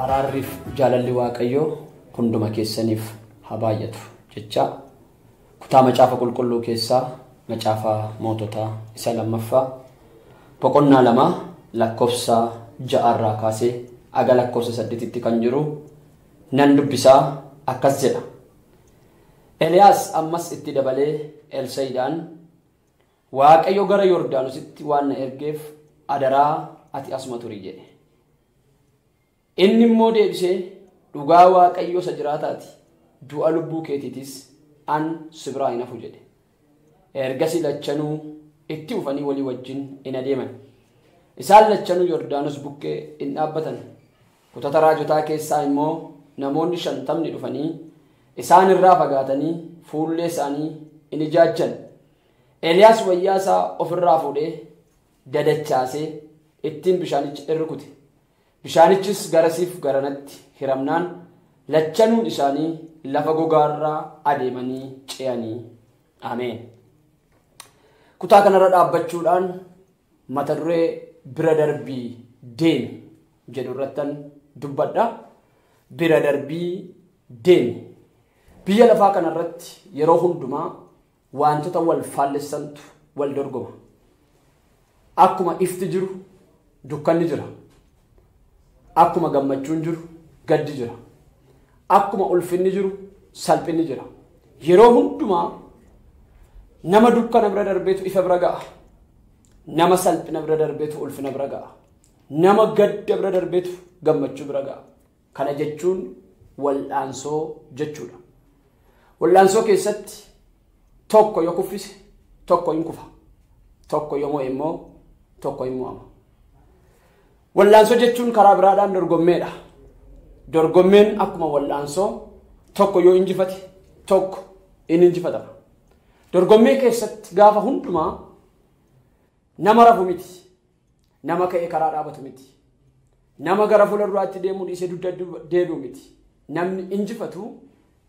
Araarriif jaalalli Waaqayyoo hunduma keessaniif haa baay'atu jecha kutaa macaafa qulqulluu keessaa macaafa moototaa isa lammaffaa boqonnaa 2 lakkoofsa 6 irraa kaasee aga lakkoofsa 8tti kan jiru nan dubbisaa akkas jedha. Eliyaas ammas itti dabalee Elsaa'iidhaan Waaqayyo gara Yordaanositti waan na ergeef adaraa ati asuma turi jedhe. Inni immoo deebisee dhugaa Waaqayyo isa jiraataati, du'a lubbuu keetiitis an si biraa hin hafu jedhe. Ergasii lachanuu itti ufanii walii wajjin in adeeman. Isaan lachanuu Yordaanos bukkee in dhaabbatan. Kutata raajotaa keessaa immoo namoonni 50 dhufanii isaan irraa fagaatanii fuullee isaanii in ijaajjan. Eliyaas wayyaa isaa ofirraa fuudhee dadachaasee ittiin bishaanicha in rukute. Bishaanichis garasiif garanatti hiramnaan lachanuun isaanii lafa gogaarraa adeemanii ce'anii. Ameen. Kutaa kanarra dhaabbachuudhaan mata duree bira darbii deemi jedhu irrattan dubbadha. Bira darbii deemi. Biyya lafaa kanarratti yeroo hundumaa wantoota wal faallessantu wal dorgoma. Akkuma ifti jiru dukkanni jira. Akkuma gammachuun jiru gaddi jira. Akkuma ulfinni jiru salphinni jira. Yeroo hundumaa nama dukkana bira darbeetu ifa bira ga'a. Nama salphina bira darbeetu ulfina bira ga'a. Nama gadda bira darbeetu gammachuu bira ga'a. Kana jechuun wal'aansoo jechuudha. Wal'aansoo keessatti tokko yoo kuffise tokko hin kufa. Tokko yoo mo'e immoo tokko hin mo'ama. Wal'aansoo jechuun karaa biraadhaan dorgommeedha. Dorgommeen akkuma wal'aansoo tokko yoo injifate tokko in injifatama. Dorgommee keessatti gaafa hundumaa nama rafu miti. Nama ka'ee karaa dhaabatu miti. Nama gara fuula duraatti deemuu dhiisee dugda deebi'u miti. Namni injifatu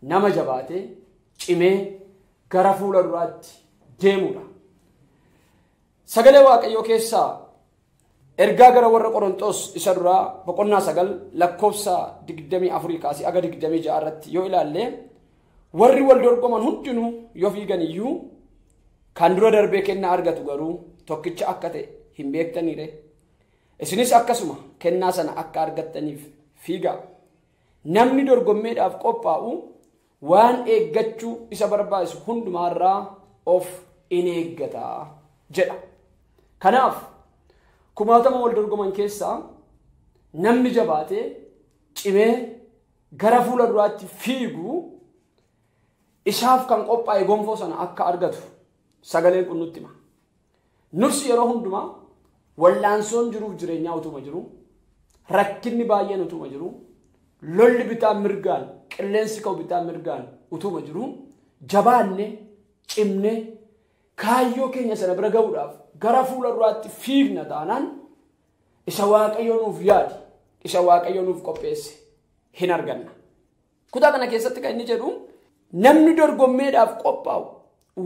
nama jabaatee cimee gara fuula duraatti deemudha. Sagalee Waaqayyoo keessaa ergaa gara warra Qorontos isa duraa boqonnaa 9 lakkoofsa 24 kaasee aga 26 irratti yoo ilaalle warri wal dorgoman hundinuu yoo fiigan iyyuu kan dura darbee kennaa argatu garuu tokkicha akka ta'e hin beektaniire. Isinis akkasuma kennaa sana akka argattaniif fiigaa. Namni dorgommeedhaaf qophaa'u waan eeggachuu isa barbaachisu hundumaarraa of in eeggata jedha. Kanaaf kumaatama wal dorgoman keessaa namni jabaatee cimee gara fuula duraatti fiigu isaaf kan qophaa'e gonfoo sana akka argatu sagaleen kun nutti hima. Nus yeroo hundumaa wal'aansoon jiruuf jireenyaa utuma jiru, rakkinni baay'een utuma jiru, lolli bitaa mirgaan, qilleensi ka'u bitaa mirgaan utuma jiru, jabaanne cimne kaayyoo keenya sana bira ga'uudhaaf gara fuula duraatti fiigna taanaan isa Waaqayyo nuuf yaade, isa Waaqayyo nuuf qopheesse hin arganna. Kutaa kana keessatti kan inni jedhu namni dorgommeedhaaf qophaa'u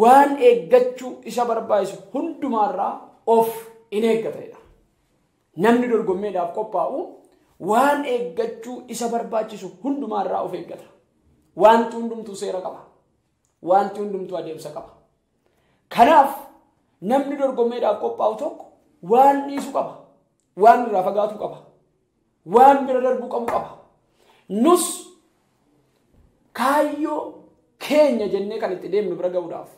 waan eeggachuu isa barbaachisu hundumaarraa of in eeggata jedha. Namni dorgommeedhaaf qophaa'u waan eeggachuu isa barbaachisu hundumaarraa of eeggata. Wanti hundumtuu seera qaba. Wanti hundumtuu adeemsa qaba. Kanaaf namni dorgommeedhaaf qophaa'u tokko waan dhiisu qaba. Waan irraa fagaatu qaba. Waan bira darbuu qabu qaba. Nus kaayyoo keenya jennee kan itti deemnu bira ga'uudhaaf,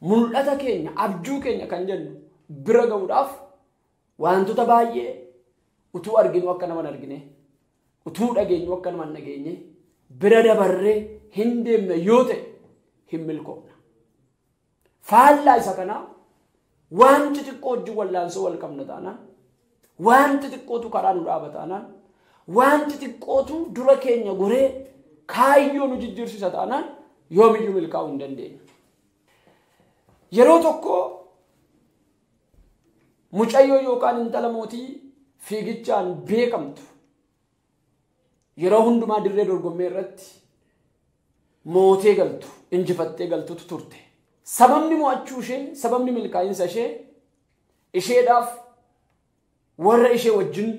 mul'ata keenya, abjuu keenya kan jennu bira ga'uudhaaf wantoota baay'ee utuu arginu akka nama hin argine, utuu dhageenyu akka nama hin dhageenye bira dabarree hin deemne yoo ta'e hin milkoofna. Faallaa isa kanaa waan xixiqqoo wajjin wallaansoo wal qabna taanaan, waan xixiqqootu karaa nu dhaaba taanaan, waan xixiqqootu dura keenya goree kaayyoo nu jijjiirsisa taanaan yoomiyyuu milkaa'uu hin dandeenyu. Yeroo tokko mucayyoo yookaan intala mootii fiigichaan beekamtu yeroo hundumaa dirree dorgommee irratti mootee galtu, injifattee galtutu turte. Sababni mo'achuu ishee, sababni milkaa'insa ishee, isheedhaaf warra ishee wajjin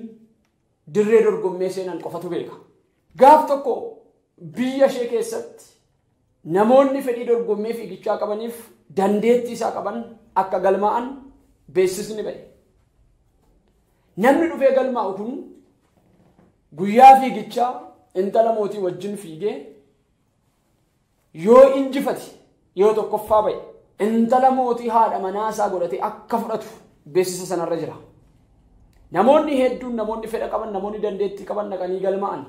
dirree dorgommee seenan qofatu beeka. Gaaf tokko biyya ishee keessatti namoonni fedhii dorgommee fiigichaa qabaniif dandeettii isaa qaban akka galmaa'an beeksisni ba'e. Namni dhufee galmaa'u kun guyyaa fiigichaa intala mootii wajjin fiigee yoo injifate yoo tokkoffaa ba'e intala mootii haadha manaa isaa godhatee akka fudhatu beeksisa sanarra jira. Namoonni hedduun namoonni fedha qaban namoonni dandeettii qaban dhaqanii galmaa'an.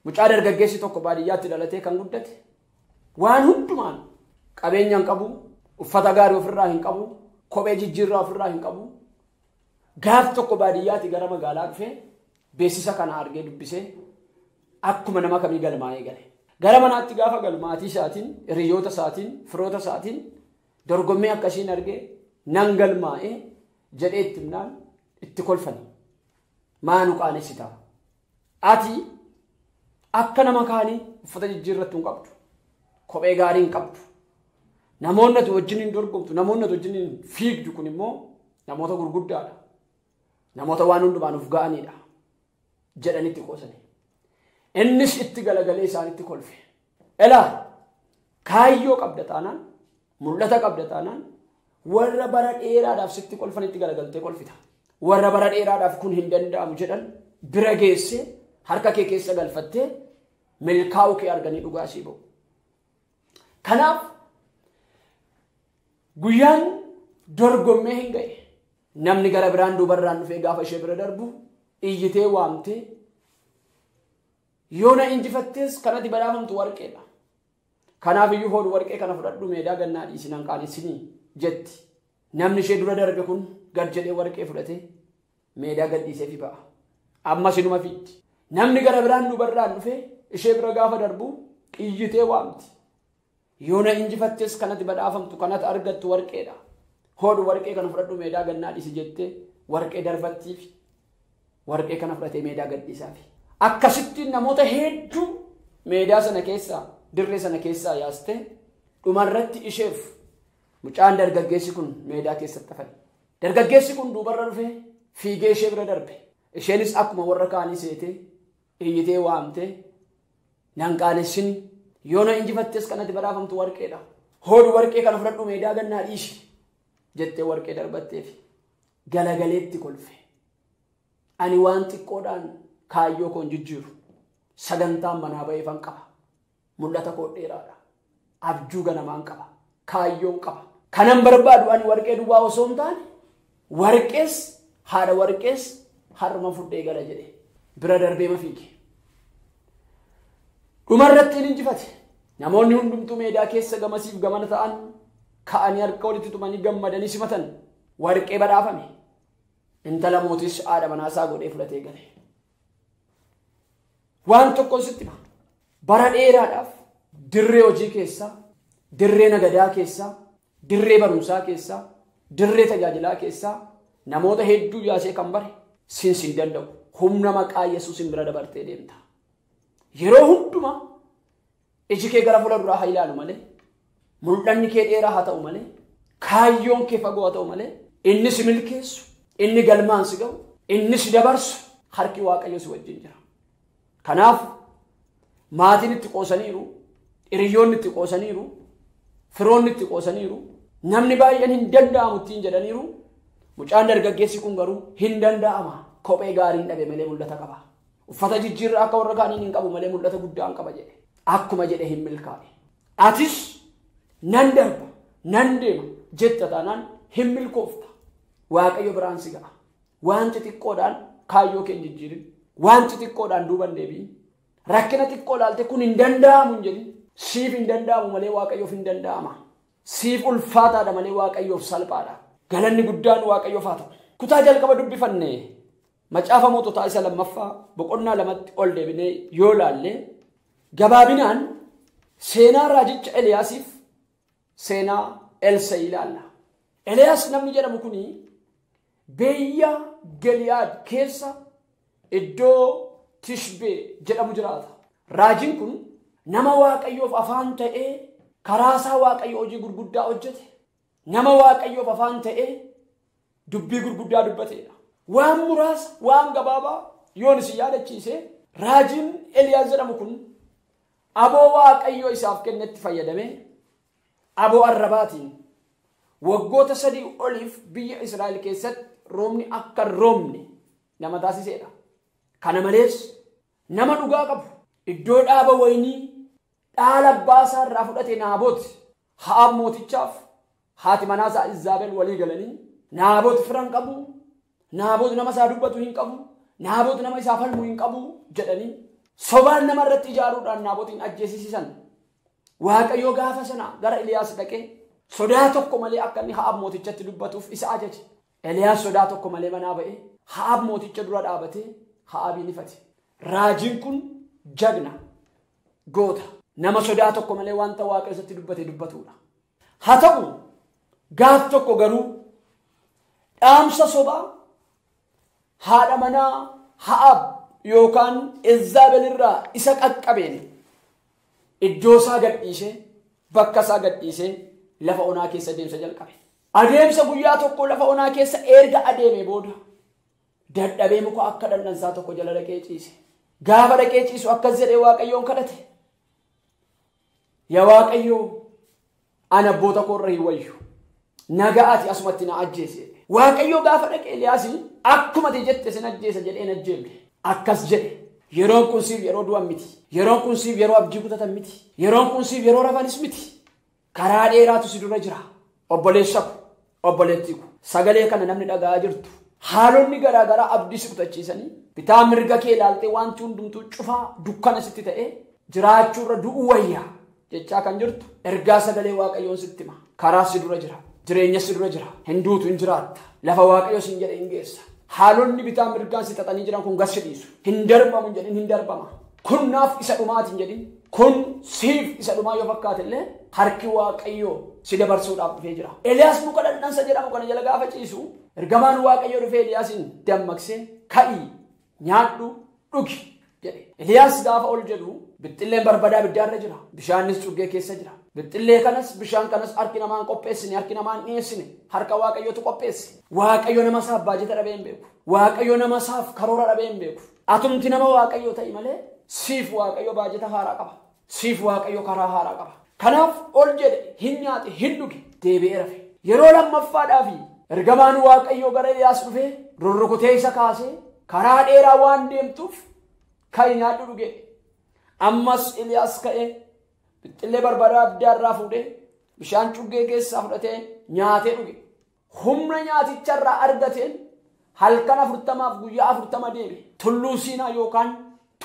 Mucaa dargaggeessi tokko baadiyyaatti dhalatee kan guddate waan hundumaan qabeenya hin qabu, uffata gaarii ofirraa hin qabu, kophee jijjiirraa ofirraa hin qabu. Gaaf tokko baadiyyaatti gara magaalaa dhufee beeksisa kana argee dubbisee akkuma nama kamii galmaa'ee gale. Gara manaatti gaafa galu maatii isaatiin, hiriyoota isaatiin, firoota isaatiin dorgommii akkasiin argee nan galmaa'ee jedhee itti himnaan itti kolfani. Maa nu qaanessitaa? Ati akka nama kaanii uffata jijjiirrattu hin qabdu. Kophee gaarii hin qabdu. Namoonni ati wajjin hin dorgomtu, namoonni ati wajjin hin fiigdu kun immoo namoota gurguddaadha. Namoota waan hundumaan of ga'anidha jedhanitti qoosani. Innis itti galagalee isaanitti kolfe. Elaa kaayyoo qabda taanaan, mul'ata qabda taanaan warra bara dheeraadhaaf sitti kolfanitti galagaltee kolfita. Warra bara dheeraadhaaf kun hin danda'amu jedhan bira geessee harka kee keessa galfattee milkaa'uu kee arganii dhugaa sii ba'u. Kanaaf guyyaan dorgommee hin ga'e. Namni gara biraan duubarraan dhufee gaafa ishee bira darbu iyyitee waamtee yoo na injifattees kanatti badhaafamtu warqeedha. Kanaaf iyyuu hoodhu warqee kana fudhadhu meedaa gannaa dhiisinaan qaanessinii jetti. Namni ishee dura darbe kun gad jedhee warqee fudhatee meedaa gad dhiisee fi ba'a. Ammas inuma fiiddi. Namni gara biraan duubarraan dhufee ishee bira gaafa darbu iyyitee waamti. Yoo na injifattees kanatti badhaafamtu kanatti argattu warqeedha. Hoodhu warqee kana fudhadhu meedaa gannaa dhiisi jettee warqee darbattiif warqee kana fudhatee meedaa gad dhiisaafi. Akkasittiin namoota hedduu meedaa sana keessaa dirree sana keessaa yaastee dhumarratti isheef mucaan dargaggeessi kun meedaa keessatti hafan. Dargaggeessi kun duubarra dhufee fiigee ishee bira darbe. Isheenis akkuma warra kaanii seetee iyyitee waamtee nan qaanessin yoo na injifattees kanatti badhaafamtu warqeedha. Hoodhu warqee kana fudhadhu meedaa gannaa dhiisi jettee warqee darbatteef galagaleetti kolfe. Ani waan xiqqoodhaan kaayyoo koo hin jijjiiru. Sagantaan manaa ba'eefan qaba. Mul'ata koo dheeraadha. Abjuu ganamaan qaba. Kaayyoon qaba. Kanan barbaadu ani warqee duwwaa osoo hin taane warqees haadha warqees harma fudhee gala jedhe bira darbee ma fiige. Dhumarratti hin injifate. Namoonni hundumtuu meedaa keessa gamasiif gamana ta'an ka'anii harka walitti tumanii gammadanii simatan warqee badhaafame. Intala mootis haadha manaasaa godhee fudhatee gale. Waan tokkoon sitti hima. Bara dheeraadhaaf dirree hojii keessaa, dirree nagadaa keessaa, dirree barumsaa keessaa, dirree tajaajilaa keessaa namoota hedduu yaasee kan bare siin hin danda'u. Humna maqaa Yesuusin bira dabartee deemta. Yeroo hundumaa iji kee gara fuula duraa haa ilaalu malee, mul'anni kee dheeraa haa ta'u malee, kaayyoon kee fagoo haa ta'u malee, inni si milkeessu, inni galmaan si ga'u, inni si dabarsu harki Waaqayyo si wajjin jira. Kanaaf maatiin itti qoosaniiru, hiriyoonni itti qoosaniiru, firoonni itti qoosaniiru, namni baay'een hin danda'amu ittiin jedhaniiru. Mucaan dargaggeessi kun garuu hin danda'ama. Kophee gaarii hin dhabe malee mul'ata qaba. Uffata jijjiirraa akka warra kaaniin hin qabu malee mul'ata guddaa hin qaba jedhe. Akkuma jedhe hin milkaa'e. Atis nan darba, nan deema jetta taanaan hin milkoofta. Waaqayyo biraan si ga'a. Waan xixiqqoodhaan kaayyoo kee hin jijjiirin. Waan xixiqqoodhaan duuba hin deebi'in. Rakkina xiqqoo ilaalte kun hin danda'amu hin jedhin. Siif hin danda'amu malee Waaqayyoof hin danda'ama. Siif ulfaataadha malee Waaqayyoof salphaadha. Galanni guddaan Waaqayyoof haa ta'u. Kutaa jalqaba dubbifanne macaafa moototaa isa lammaffaa boqonnaa 2tti ol deebinee yoo laalle gabaabinaan seenaa raajicha Eliyaasiif seenaa Elsaa'i ilaalla. Eliyaas namni jedhamu kuni biyya Geliyaad keessa iddoo Tishbee jedhamu jiraata. Raajiin kun nama Waaqayyoof afaan ta'ee karaa isaa Waaqayyo hojii gurguddaa hojjete, nama Waaqayyoof afaan ta'ee dubbii gurguddaa dubbateedha. Waan muraasa, waan gabaabaa yoon isin yaadachiise raajiin Eliyaas jedhamu kun aboo Waaqayyoo isaaf kennetti fayyadamee aboo arrabaatiin waggoota 3 oliif biyya Israa'el keessatti roobni akka roobni nama taasiseedha. Kana malees nama dhugaa qabu iddoo dhaaba waynii dhaala abbaa isaa irraa fudhate Naaboot Ahaab mootichaaf haati manaasaa Izaabel walii galanii Naaboot fira hin qabu, Naaboot nama isaa dubbatu hin qabu, Naaboot nama isaa falmu hin qabu jedhanii sobaan nama irratti ijaaruudhaan Naabootiin ajjeesisiisan. Waaqayyo gaafa sana gara Eliyaas dhaqee sodaa tokko malee akka inni Ahaab mootichatti dubbatuuf isa ajaje. Eliyaas sodaa tokko malee manaa ba'ee Ahaab mooticha dura dhaabatee Ahaabiin ifate. Raajiin kun jagna goota nama sodaa tokko malee wanta Waaqayyo isatti dubbate dubbatudha. Haa ta'u gaaf tokko garuu dhaamsa sobaa haadha manaa Ahaab yookaan Izaabel irraa isa qaqqabeen iddoo isaa gadhiisee bakka isaa gadhiisee lafa onaa keessa deemsa jalqabe. Adeemsa guyyaa tokko lafa onaa keessa erga adeeme booda dadhabee muka akka dhandhansaa tokko jala dhaqee ciise. Gaafa dhaqee ciisu akkas jedhee Waaqayyoon kadhate. Yaa Waaqayyoo ana abboota koo irra hin wayyu. Nagaa ati asumatti na ajjeese. Waaqayyoo gaafa dhaqee Eliyaasiin akkuma ati jette sin ajjeesa jedhee hin ajjeefne. Akkas jedhe. Yeroon kun siif yeroo du'an miti. Yeroon kun siif yeroo abdii kutatan miti. Yeroon kun siif yeroo rafanis miti. Karaa dheeraatu si dura jira. Obboleessa ko, obboleettii ko, sagalee kana namni dhaga'aa jirtu. Haalonni garaagaraa abdii si kutachiisanii bitaa mirga kee ilaaltee wanti hundumtuu cufaa dukkana sitti ta'ee jiraachuurra du'uu wayyaa jechaa kan jirtu ergaa sagalee Waaqayyoon sitti hima. Karaa si dura jira. Jireenya si dura jira. Hin duutu hin jiraatta. Lafa Waaqayyo sin jedhe hin geessa. Haalonni bitaa mirgaan si xaxanii jiran kun gad si dhiisu. Hin darbamu hin jedhin hin darbama. Kun naaf isa dhumaati hin jedhin. Kun siif isa dhumaa yoo fakkaate illee harki Waaqayyoo si dabarsuudhaaf dhufee jira. Eliyaas muka dhandhansa jedhamu kana jala gaafa ciisu ergamaan Waaqayyoo dhufee Eliyaasin dammaqsee ka'ii nyaadhu dhugi jedhe. Eliyaas gaafa ol jedhu bixxilleen barbadaa ibiddaarra jira. Bishaanis cuggee keessa jira. Bixxillee kanas bishaan kanas harki namaan qopheessine harki namaan dhiyeessine harka Waaqayyootu qopheesse. Waaqayyo nama isaaf baajata dhabee hin beeku. Waaqayyo nama isaaf karoora dhabee hin beeku. Atumti nama Waaqayyoo ta'i malee siif Waaqayyo baajata haaraa qaba. Siif Waaqayyo karaa haaraa qaba. Kanaaf ol jedhe hin nyaate hin dhuge deebi'ee rafe. Yeroo lammaffaadhaaf ergamaan Waaqayyoo gara Eliyaas dhufee rurrukutee isa kaasee karaa dheeraa waan deemtuuf ka'i nyaadhu dhuge. Ammas Eliyaas ka'ee bixxillee barbadaa ibiddaarraa fuudhee bishaan cuggee keessaa fudhatee nyaatee dhuge. Humna nyaaticharraa argateen halkan 40 guyyaa 40 deeme. Tulluu Siinaa yookaan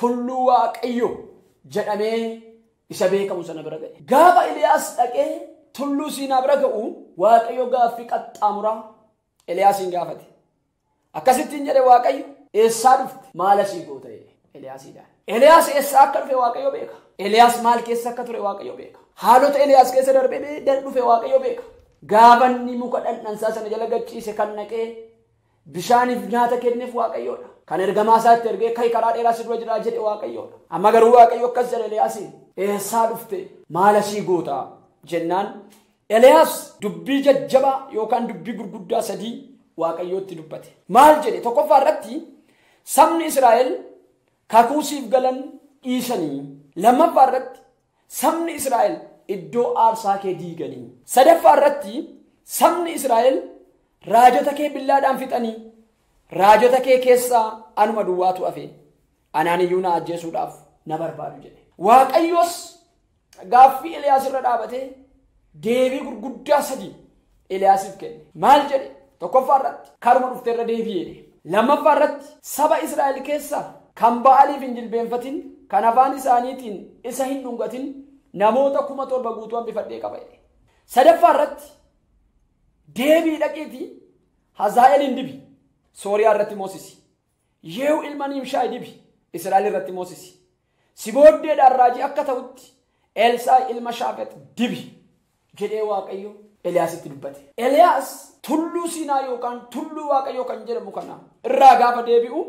tulluu Waaqayyoo jedhamee isa beekamu sana bira ga'e. Gaafa Eliyaas dhaqee tulluu Siinaa bira ga'u Waaqayyo gaaffii qaxxaamuraa Eliyaasiin gaafate. Akkasittiin jedhe Waaqayyo eessaa dhufte maal asii goota jedhe Eliyaasiidhaan. Eliyaas eessaa akka dhufe Waaqayyo beeka. Eliyaas maal keessa akka ture Waaqayyo beeka. Haalota Eliyaas keessa darbee dhufe Waaqayyo beeka. Gaafa inni muka dhandhansaa sana jala gachiise kan naqee bishaaniif nyaata kenneef Waaqayyoodha. Kan ergamaa isaatti ergee ka'i karaa dheeraa si dura jiraa jedhe Waaqayyoodha. Amma garuu Waaqayyo akkas jedhe Eliyaasiin eessaa dhufte maal asii goota jennaan Eliyaas dubbii jajjabaa yookaan dubbii gurguddaa 3 Waaqayyootti dubbate. Maal jedhe? Tokkoffaa irratti sabni Israa'el kakuu siif galan dhiisanii. Lammaffaa irratti sabni Israa'el iddoo aarsaa kee diiganii. Sadaffaa irratti sabni Israa'el raajota kee billaadhaan fixanii. Raajota kee keessaa anuma duwwaatu hafe. Anaan iyyuu na ajjeesuudhaaf na barbaadu jedhe. Waaqayyos gaaffii Eliyaas irra dhaabatee deebii gurguddaa 3 Eliyaasiif kenne. Maal jedhe? Tokkoffaa irratti karuma dhufte irra deebi'ee jedhe. Lammaffaa irratti saba Israa'el keessaa kan Ba'aaliif hin jilbeenfatin kan afaan isaaniitiin isa hin dhungatin namoota 7,000 guutuu hambifadhee qaba jedhe. Sadaffaa irratti deebii dhaqiitii Hazaa'eliin dibi Sooriyaa irratti moosisi. Yehu ilma Nimshaayi dibi Israa'el irratti moosisi. Si booddeedhaan raajii akka ta'utti Elsaa'i ilma Shaafet dibi jedhee Waaqayyo Eliyaasitti dubbate. Eliyaas tulluu Siinaa yookaan tulluu Waaqayyoo kan jedhamu kana irraa gaafa deebi'u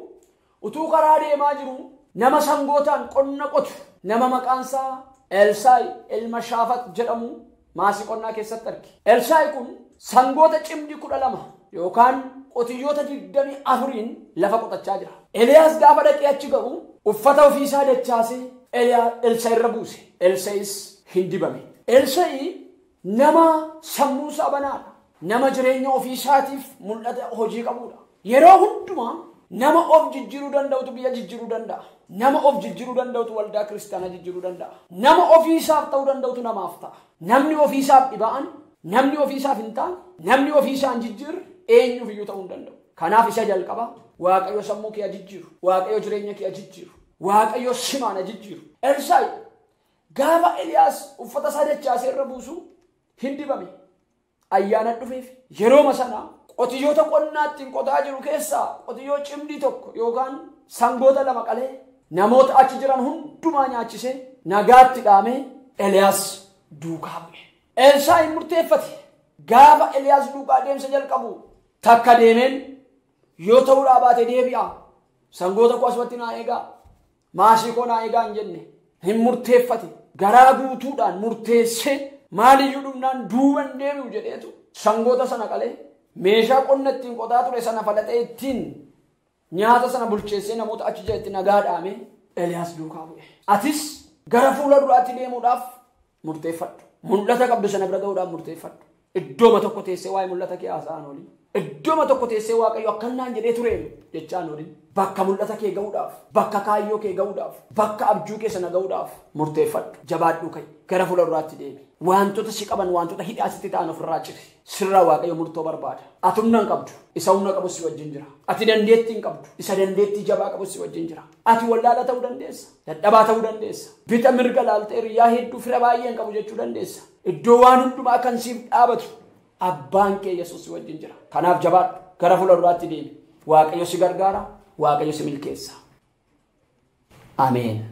utuu karaa deemaa jiru nama sangootaan qonna qotu nama maqaan isaa Elsaa'i ilma Shaafat jedhamu maasii qonnaa keessatti arge. Elsaa'i kun sangoota cimdii 12 yookaan qotiyyoota 24 lafa qotachaa jira. Eliyaas gaafa dhaqee achi ga'u uffata ofiisaa dachaasee Elsaa'i irra buuse. Elsaa'is hin dibame. Elsaa'i nama sammuu isaa banaadha. Nama jireenya ofiisaatiif mul'ata hojii qabudha. Yeroo hundumaa nama of jijjiiruu danda'utu biyya jijjiiruu danda'a. Nama of jijjiiruu danda'utu waldaa kiristaanaa jijjiiruu danda'a. Nama ofiisaaf ta'uu danda'utu namaaf ta'a. Namni ofiisaaf dhiba'an, namni ofiisaaf hin taane, namni ofiisaa hin jijjiirre eenyuuf iyyuu ta'uu hin danda'u. Kanaaf isa jalqaba Waaqayyo sammuu kee jijjiiru, Waaqayyo jireenya kee jijjiiru, Waaqayyo simaana jijjiiru. Elsaa'i gaafa Eliyaas uffata isaa dachaasee irra buusu hin dibame. Ayyaana dhufeef yerooma sana qotiyyoota qonnaa ittiin qotaa jiru keessaa qotiyyoo cimdii tokko yookaan sangoota lama qalee namoota achi jiran hundumaa nyaachisee nagaatti dhaamee Eliyaas duukaa bu'e. Elsaa'i murteeffate. Gaafa Eliyaas duukaa deemsa jalqabu takka deemeen yoo ta'uudhaa baate deebi'a. Sangoota koo asumatti naa eegaa, maasii koo naa eegaa hin jenne. Hin murteeffate. Garaa guutuudhaan murteessee maaliyyuu dhumnaan duuban deebi'u jedheetu sangoota sana qalee meeshaa qonna ittiin qotaa ture sana falaxee ittiin nyaata sana bulcheessee namoota achi jiran itti nagaa dhaamee Eliyaas duukaa bu'e. Atis gara fuula duraatti deemuudhaaf murteeffadhu. Mul'ata qabdu sana bira ga'uudhaaf murteeffadhu. Iddooma tokko teessee waa'ee mul'ata kee haasa'an olii. Iddooma tokko teessee Waaqayyo akkanaan jedhee tureem jechaan olii. Bakka mul'ata kee ga'uudhaaf, bakka kaayyoo kee ga'uudhaaf, bakka abjuu kee sana ga'uudhaaf murteeffadhu. Jabaadhuu ka'i. Gara fuula duraatti deemi. Wantoota si qaban, wantoota hidhaa sitti ta'an ofirraa ciri. Sirraa Waaqayyo murtoo barbaada. Ati humna hin qabdu, isa humna qabu si wajjin jira. Ati dandeettii hin qabdu, isa dandeettii jabaa qabu si wajjin jira. Ati wallaala ta'uu dandeessa, dadhabaa ta'uu dandeessa. Bita mirga laaltee hiriyaa hedduu fira baay'ee hin qabu jechuu dandeessa. Iddoo waan hundumaa kan siif dhaabatu abbaan kee Yesuus si wajjin jira. Kanaaf jabaadhu, gara fuula duraatti deemi. Waaqayyo si gargaara, Waaqayyo si milkeessa. Ameen.